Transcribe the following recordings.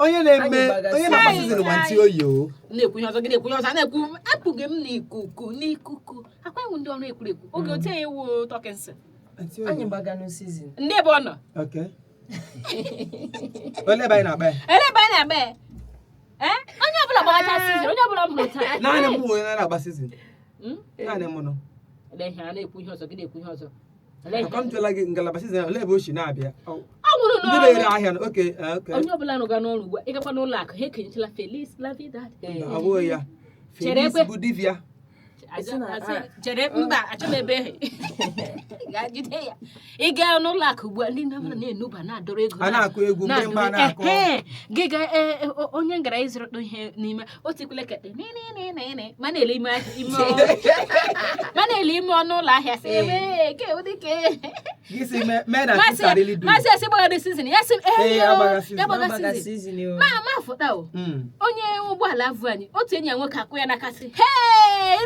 Onye na-eme Anyị gbaga onye na-agba season. season gwa ntị oyi o. Na-ekwu ihe ọzọ, gị na-ekwu ihe ọzọ, a na-ekwu apụghị m n'ikuku n'ikuku akwa iwu ndị ọrụ ekwurekwu oge otu ewu tọkịnsị. Ntị oyi. Anyị gbaganụ season. Ndị ebe ọ nọ. Okay. Olee ebe anyị na-agba ya? Ele ebe anyị na-agba ya? Ee, onye ọbụla gbagacha season, onye ọbụla m hụrụ taa. Naanị m bụ onye na-agba season. Naanị m nọ. Ele ihe a na-ekwu ihe ọzọ, gị na-ekwu ihe ọzọ. Ele ihe. Akọ m jụla gị ngalaba season, olee ebe o si na-abịa? Ọ nwụrụ Ndị na-ere n'ọrụ. ahịa nọ, okay, okay. Onye ọbụla rụga n'ọrụ ugbu a, ịgakwa n'ụlọ akụ, ha ekenyechala Feliz Navidad. Ọ bụghị ya. Chere Feliz ekwe. bụ dibịa. Chere, mba, achọ m ebe gaa jide ya. Ị gaa n'ụlọ akụ ugbu a, ndị mmadụ na-enuba na-adọrọ ego. A na-akụ egwu mgbe mgbe a na-akụ. Ehe, gị ga onye ngara ịzụrụ ihe n'ime otu ikwele kete nị ma na-ele ime ime ma na-ele ime ọnụ ụlọ ahịa sị ebe ke ụdị ke. Gị sị mee na sister really do. Masị asị gbagara season ya sị Ee, ee agbaga season. ya gbaga Gbaga season. season o. Ma ma fụta o. Onye ụgbọala vụ anyị, otu enyi ya nwoke akụ ya n'aka sị hee,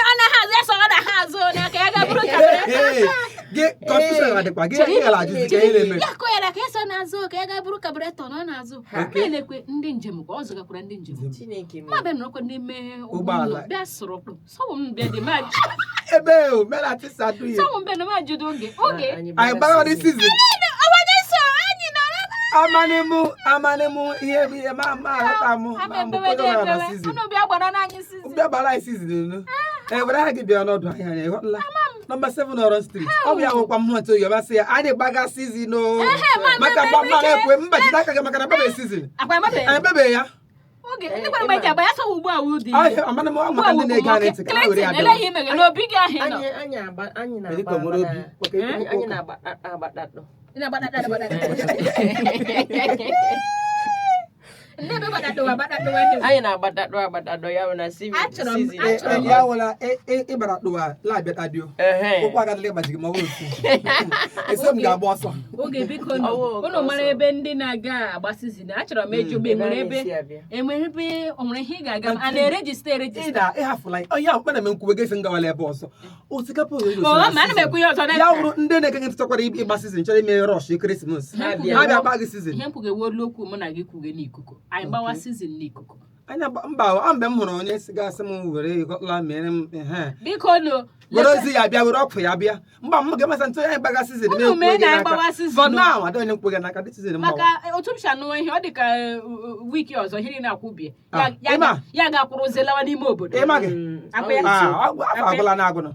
ọ naghị azụ ya sọ ọ naghị azụ n'aka ya ga bụrụ ka Ee, gị confusion adịkwa gị ị gara ajụzi ka ihe na-eme. Ya akụ ya n'aka ya sọ na-azụ ka ya ga bụrụ carburetor na ọ na-azụ. Na-elekwe ndị njem ka ọ zụgakwara ndị njem. Chineke m. Ma bịa nọrọkwa n'ime Ụgbọala. ụgbọala bịa sụrụ kpụ sọwụ m bịa dị ma Ebe o mee na sister do ya. Sọwụ m bịa na ma jụdo oge oge. Anyị gbagara dị season. Ọwanye so anyị nọrọ. Amanịmụ amanịmụ ihe bụ ihe ma ma aghọta mụ Ha ma mbụ ebewe dị kwado na ebewe season. unu bịa gbara n'anyị season. Bịa gbara anyị season unu. E were aha gị bịa n'ọdụ ahịa anyị ịghọtala. Nọmba 7 Oron Street. Ọ bụ ya nwekwa mmụọ ntị oyi ọmasị ya anyị gbaga season o. Maka gbamma ekwe mba jide aka gị maka na gbaba season. Akwa emabeghị. Anyị bebeghị ya. Oge ndị kwara mgbe eji agba ya sọwụ ugbu a wụ dị. Ahịa amanị m maka ndị na-ege anyị ntị ka ha were ya Clinton, bịa. ele ihe imeghe n'obi gị ahụ ị nọ. Anyị anyị agba anyị Kedu ka na-agba o nwere obi? anyị na-agba agbadadọ. Ị na-agbadada, agbadada. Ndị ebe gbadadọwa agbadadọwa ihe. Anyị na-agbadadọ agbadadọ ya bụ na Achọrọ m- season. achọrọ m- Ya wụla ịbara tụwa labịa tadio. Ehe. Ụkwụ agadịla ịgbaji gị ma ọ bụrụ otu. Eso m ga-agba ọsọ. Oge biko nụ, Ọwụ oke unu mara ọsọ. ebe ndị na-aga agba season. Achọrọ m ịjụ ma enwere Ebe a ebe na-esi abịa. Enwere ebe o nwere ihe ị ga-aga a na-eregister eregister? Ịda ịhafụla onye ahụ kpana m nkwuwe gị sị m gawala ebe ọzọ. Osikapa oyo Oh, ma ana m ekwu ihe ọzọ na ya wụrụ ndị na-ege ntị chọkwara ịgba season chọrọ ime rush ekeresimesi. Ha bịa. Ha bịa gba gị season. Ihe m kwuga ewu olu okwu mụ na gị kwuge n'ikuku. Anyị gbawa season n'ikuku. Anya mba ọ mgbe m hụrụ onye si gasị m were ịghọtala mere m ehe. Biko nụ. Were ozi ya bịa were ọkụ ya bịa mba m ga-emesa ntụ anyị gbaga season. Unu mee na anyị gbawa season For o. now adịghị onye nkwe gị n'aka dị season mgbawa. Maka otu m si anụwa ihe ọ dị ka wiki ọzọ ihe niile akwụbie Ah, ya ịma? ya ga-akwụrụzi lawa n'ime obodo. Ịma gị? Akwa ya. Ah, afọ agwụla na agụnụ.